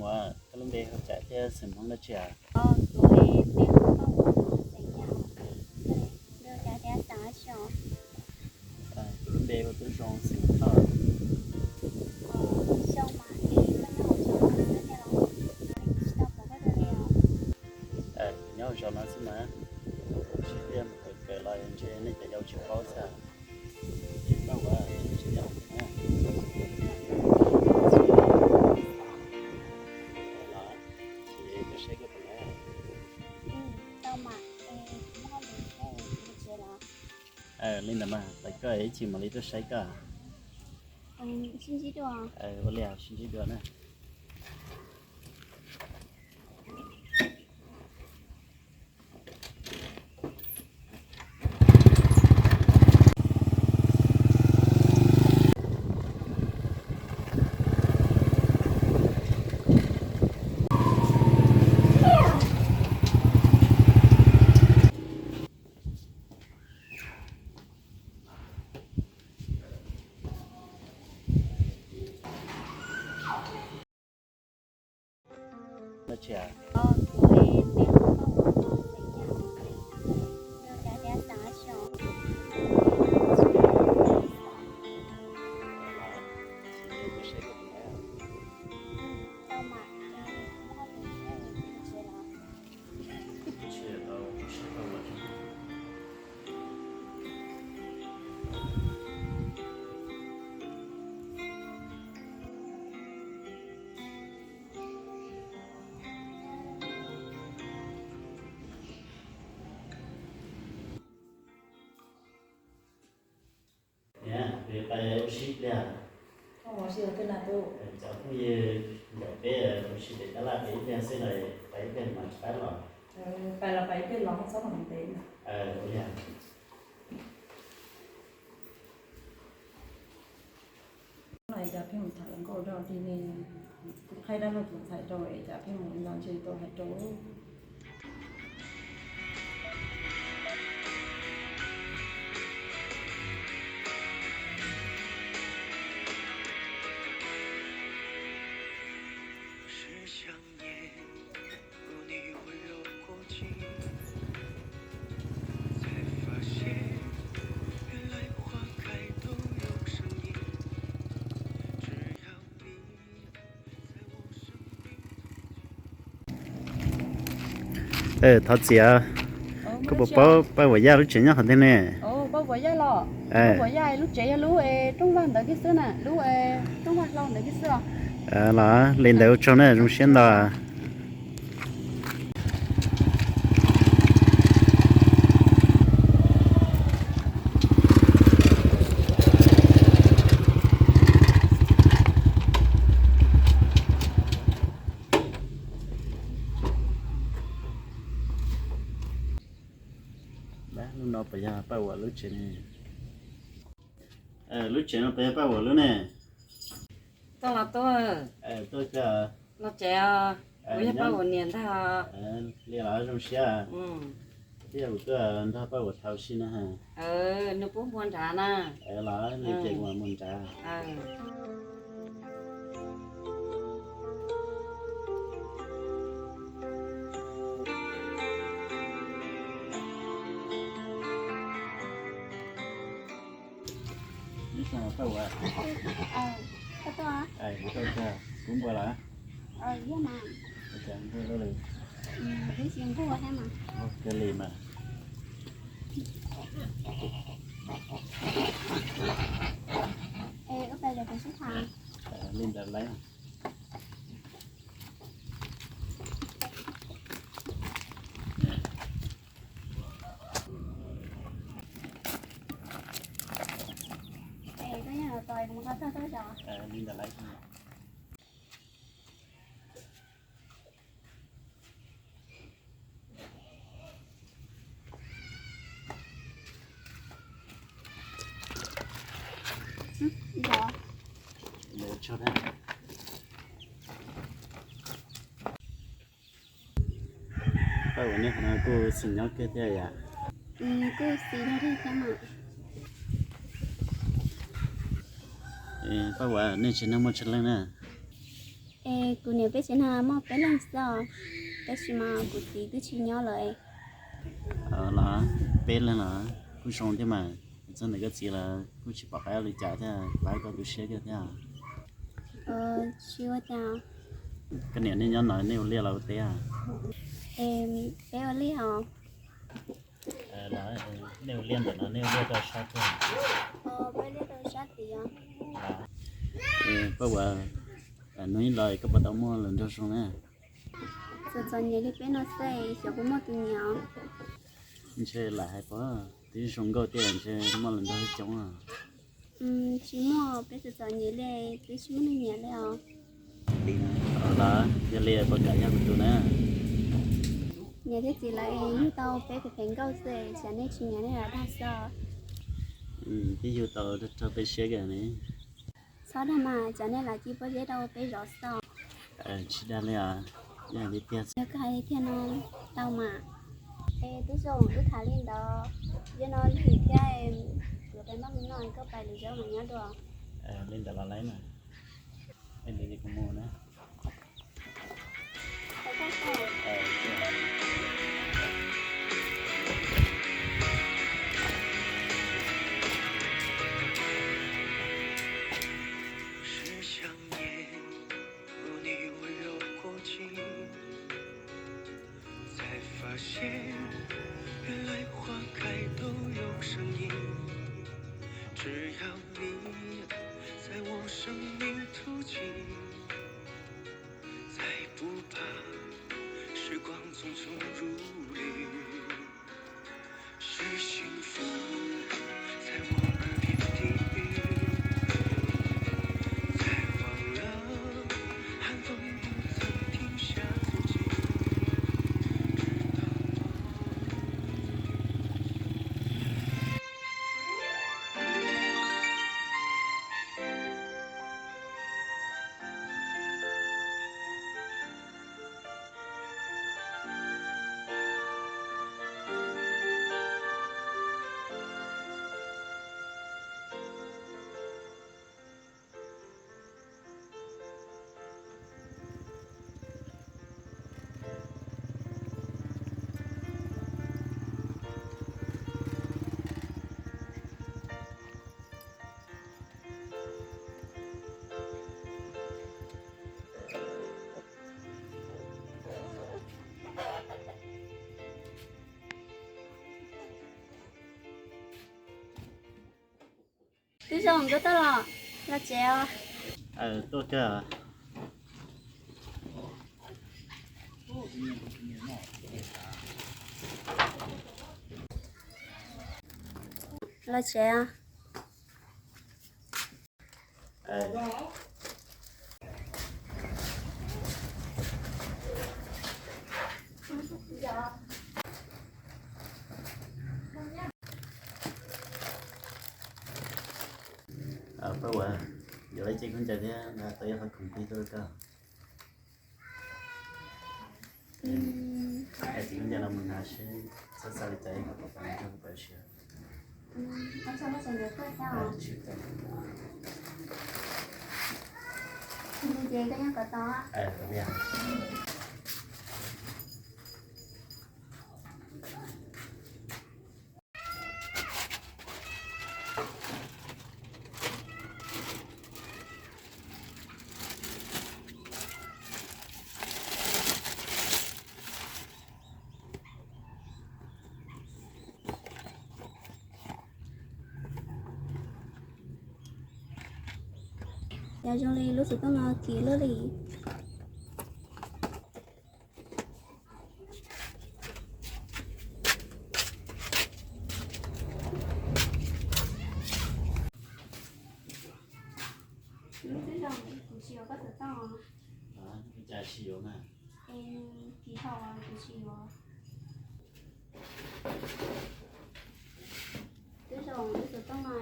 Ua, koj lub npe hu cas thiab xeem Hmoob dab tsi? Kuv lub npe hu Paj Huam, xeem Yaj. Koj lub npe hu cas thiab xeem dab tsi os? Kuv lub npe hu Tub Zoo, xeem Thoj. Xyoo mas es koj nyob hauv zos no xwb thiab los? Tsis tau pom koj tus npe os. Kuv nyob hauv zos no xwb mas. Tsis tiag mus kawm kawm los ntshe nej cov yau tsis paub xwb. Es Paj Huam, tsis nyob hauv zos na. Los, ces koj saib koj puas laib? Tau mas, es kuv muab koj lus saib kuv tsev los. Li ntawd mas, tawm koj ib chim mam li tuaj saib koj. Sib ntsib dua. Ua li, sib ntsib dua na. Dab tsi? Kuv lub npe hu Paj Huam, xeem Yaj. Koj lub npe hu cas thiab xeem dab tsi os? Tau mas, es kuv muab koj lus saib kuv tsev los. Niam, peb pais ua si pliag. Cov phooj ywg ncaim peb ua si pem tab laj pem ib pliag xwb los pais ib pliag mas tsis pab los. Pais los pais ib pliag los txhob los ntev. Ua li. Los es cas pheej mus tham hluas nkauj rau tim ne, kuv qhaib dab laug tus ntxhais rau es cas pheej mus li no ntshe tau hais rau. Thov txim, koj puas paub Paj Huam Yaj lub tsev nyob qhov twg ne? Paj Huam Yaj los, Paj Huam Yaj lub tsev yog lub rooj vag ntawd kiag xwb na, lub rooj vag hlau ntawd kiag xwb os. Los li ntawd ua tsaug na, zoo siab ntau. Lub no puas yog Paj Huam lub tsev ne? Lub tsev no puas yog Paj Huam lub ne? Tuaj los tuaj. Tuaj kawg. Los tsev os, kuv yog Paj Huam niam ntag. Li los zoo siab. Twb yog kuv tuaj nrog Paj Huam tham ua si na. Nws pub npua nrad na. Los li ces kuv mam mus nrad. Paj Huam, koj tuaj, kuv npua los? Ua cas npua li? Kawg li mas. Li ntawd lawm. Li ntawd lawm. Paj Huam, nej qhov no kuj xeem nyob kiag thiab yom? Kuj xis dog dig thiab mas. Paj Huam, nej tsev neeg muaj tsawg leej na? Es kuv niam peb tsev neeg muaj peb leeg xwb, tab sis mas kuv txiv twb tsis nyob lawm. Los peb leeg los kuj zoo thiab mas, txog ntawm koj txiv lawm kuj tsis pom qab ua li cas thiab, pab koj tu siab kawg thiab. Tsis ua cas. Koj niam nej nyob no nej ua liaj los ua teb? Peb ua liaj os. Nej ua liaj ntawm no nej ua liaj rau sab twg? Peb ua liaj rau sab tid os. Paj Uas, hnub ib los koj puas tau muaj hluas nraug zoo na? Txom txom nyem li peb no xwb, xyov puas muaj tus nyiam. Ntshe lam hais pom twb zoo nkauj tiag, ntshe muaj hluas nraug coob. Tsis muaj, peb txom txom nyem li, twb tsis muaj neeg nyiam li os. Los yog li puas kam yog kuv tus na? Niam thiab txiv lawv yug tau peb phem phem nkauj xwb, xyov nej tsis nyiam nej lam dag xwb. Twb yug tau raug peb siab kawg ne. Txhob dag mas, xyov nej lam ci pob zeb rau peb zov xwb. Tsis dag li os, yog li tiag. Yog koj hais li tiag no tau mas. Es twb zoo wb tham li ntawd, yog no lig thiab, kuv pais noj mus noj, koj pais lwm zaub mas nyob dua. Li ntawd los lawm na. Li ntawd ces kuv mus na. Twb zoo nkauj tuaj los, los tsev os. Tuaj kawg. Los tsev os. Paj Uas, yuav ib ce khaub ncaws thiab nqa tau ib qho khoom plig tuaj rau koj. Hais txiv khaub ncaws no mus hnav seb txhob xav li cas ib qho paj nrog kuv pais siav. Yog zoo li lub xov tooj no kim luaj li. Lub xwb zoo, kuv tsis yuav koj xov tooj. Cas tsis yuav mas? Es nws kim thaum kuv tsis yuav. Twb zoo, lub xov tooj no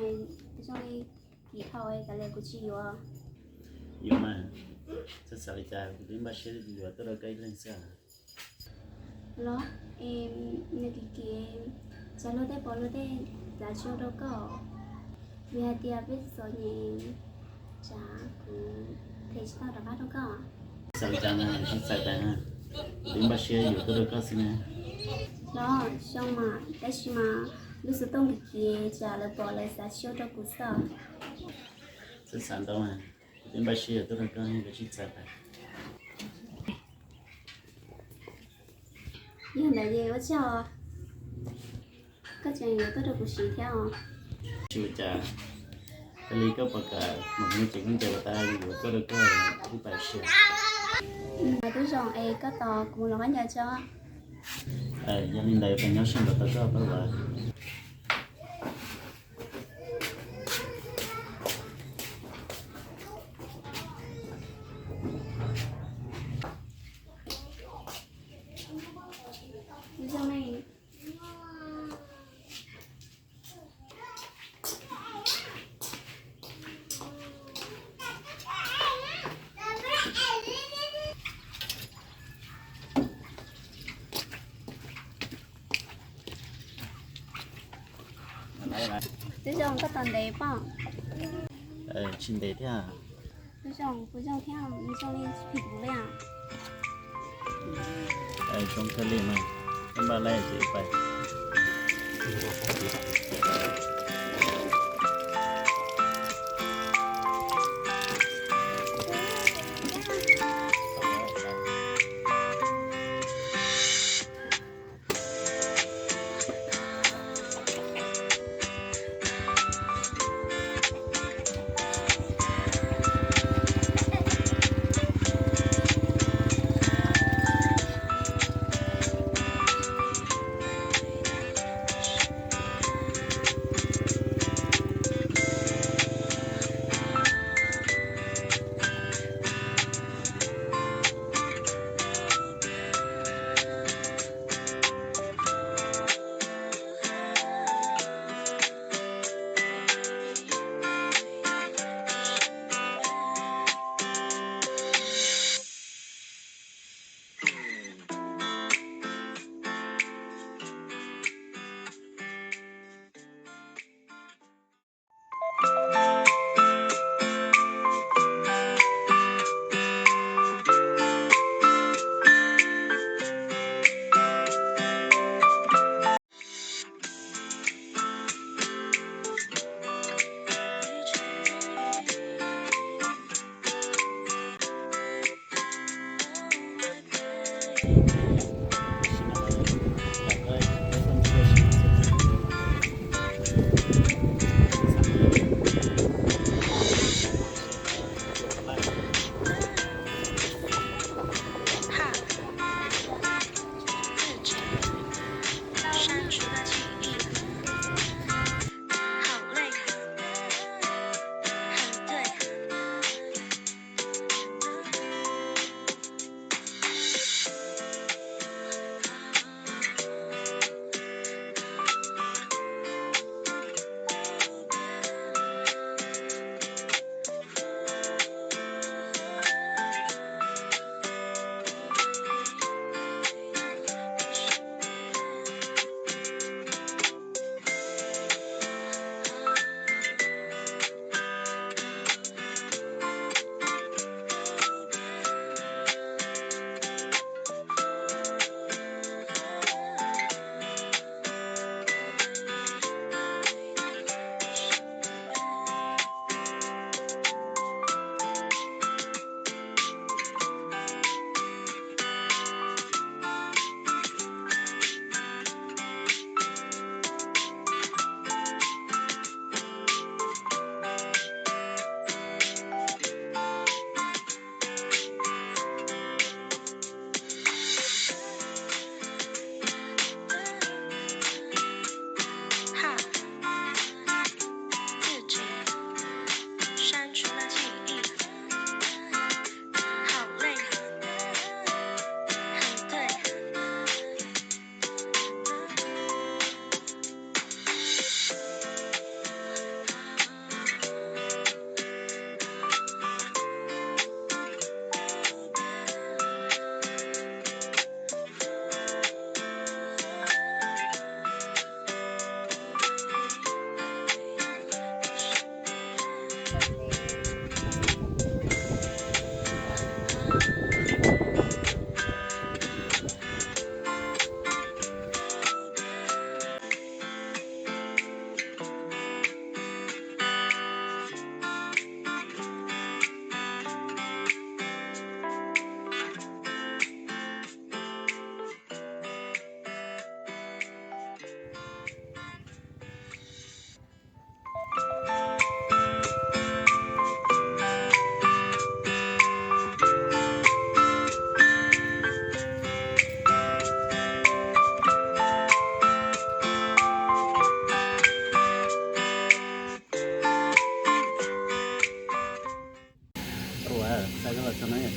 zoo li kim thaum kav liam kuv tsis yuav. Yuav mas, txhob xav li cas, kuv twb npaj siab yuav tuaj rau koj ib leeg xwb. Los, es nws kim kim, tsam luag tej pom luag tej txav tsis ua rau koj. Vim hais tias peb txom nyem, tsam kuv them tsis tau rov qab rau koj. Txawm li cas mas tsis txawm tas, kuv twb npaj siab yuav tuaj rau koj xwb na. Los zoo mas, tab sis mas lub xov tooj kim kim, tsam lawv pom lawv xav xyuas rau kuv xwb. Txawm xav ntau mas, kuv twb npaj siab yuav tuaj rau koj, koj tsis txawm tas. Yog ntawd ces ua tsaug os, koj tseem yuav tuaj rau kuv siv thiab os. Tsis ua cas, yog li koj puas kam mus mus ces koj ncaws tas yuav tuaj rau koj ib pab siab. Twb zoo es koj tos kuv los koj ncaws tso. Yog li ntawd peb nyob sab nraud tos koj pab ua. Twb zoo koj tos ntev pob. Tsis ntev thiab. Twb zoo, kuv zoo thiab, zoo li tsis phim kuv li. Zoo kawg li mas, koj npaj lawm ces pais.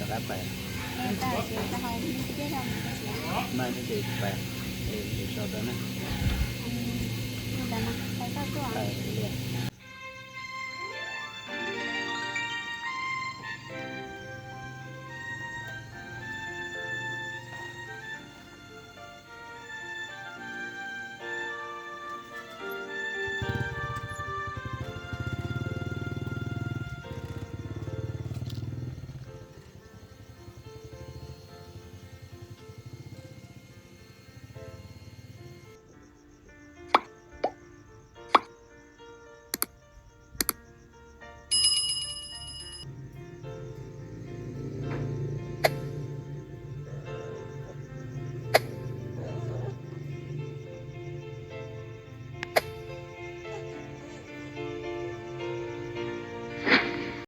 Rov qab pais. Mas nej ces pais, es sau rau na. Li.